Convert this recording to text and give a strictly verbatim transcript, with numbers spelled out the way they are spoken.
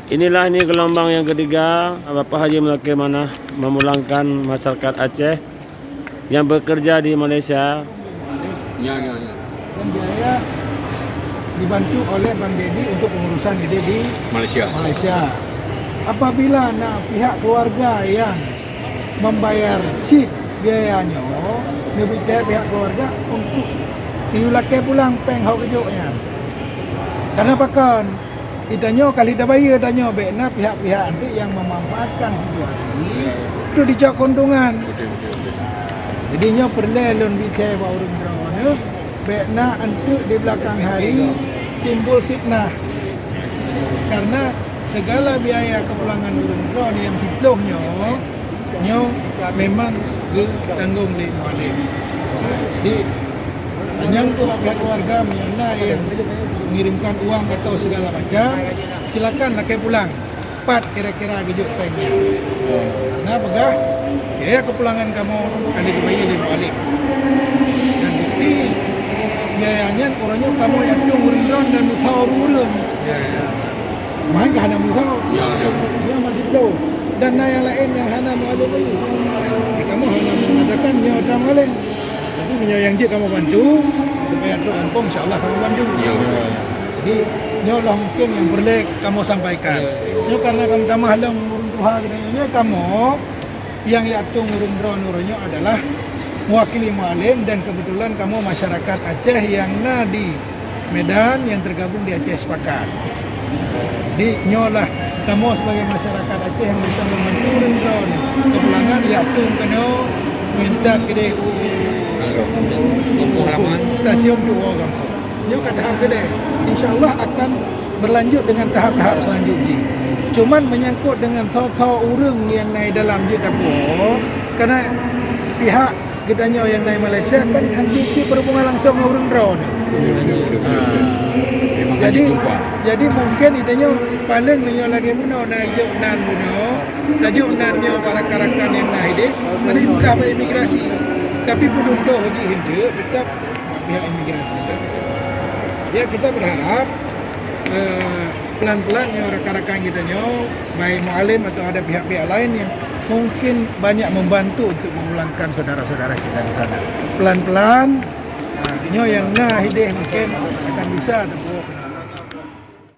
Inilah ini gelombang yang ketiga, Bapak Haji Muzakir Manaf memulangkan masyarakat Aceh yang bekerja di Malaysia. Ya, ya, ya. Dan biaya dibantu oleh Bang Dedi untuk pengurusan ini di Malaysia. Malaysia. Apabila na pihak keluarga yang membayar seat biaya nyoe, neubi pihak keluarga untuk yue lakée pulang péng hok geujok nyan. Karena pakon? Geutanyoe kali tabayeue tanyoe bék na pihak-pihak anteuk yang memanfaatkan situasi untuk dicok keuntungan. Betul, betul, betul. Jadi nyoe peureulée lôn bicée bak ureuëng droeneuh, bék na anteuk di belakang hari timbul fitnah. Karena segala biaya kepulangan ureuëng droeneuh yang siploh nyoe, nyoe memang geutanggong lé mualem. Jadi, hanya untuk pihak keluarga meunyoe na yang mengirimkan uang atau segala macam, silakan lakée pulang. Pat kira-kira geujok péng nyan. Karena peugah biaya kepulangan kamoe akan dibayar lé mualem. Dan bukti biaya nyan uroe nyoe kamoe nyang tueng ureuëng droen dan meusaho ureuëng. Main ka hana meusaho. Ya, ya. Dia masih belum. Dan na yang lain yang hana mualem lagi. Jadi kamoe hana mengatakan nyoe atra mualem. Tapi meunyoe yang jeuet kamoe bantu, supaya trok gampông, insya-Allah kamoe bantu. Ya. Jadi nyoe lah mungkin yang peureulée kamoe sampaikan. Nyoe karena kamoe tamah lom ureuëng tuha geutanyoe, nyoe kamoe yang jak tueng ureuëng droen uroe nyoe adalah mewakili mualem dan kebetulan kamoe masyarakat Aceh yang na di Medan yang tergabung di Aceh Sepakat. Jadi nyoe lah kamoe sebagai masyarakat Aceh yang bisa membantu ureuëng droen kepulangan jak tueng keunoe minta keudeh u Kampung halaman. Stasiun tu orang. Nyoe ka tahap keudeh. Insya-Allah akan berlanjut dengan tahap-tahap selanjutnya. Cuman menyangkut dengan tho-tho ureuëng yang na dalam jeuet tapuwoe, karena pihak geutanyoe yang na Malaysia kan hanjeuet cit berhubungan langsung dengan ureuëng droen. Memang Jadi, hanya jumpa. jadi mungkin geutanyoe paling meunyoe lagée bunoe na jok nan bunoe, tajok nan nyoe bak rakan-rakan yang na ideh, mari peugah bak imigrasi. Tapi peunutôh jih hindeuek tetap pihak imigrasi. Ya, kita berharap eh, pelan-pelan nyoe rakan-rakan kita nyoe, baik mualem atau ada pihak-pihak lain yang mungkin banyak membantu untuk memulangkan saudara-saudara kita di sana. Pelan-pelan, ah, nyoe yang na ideh mungkin akan bisa tapuwoe.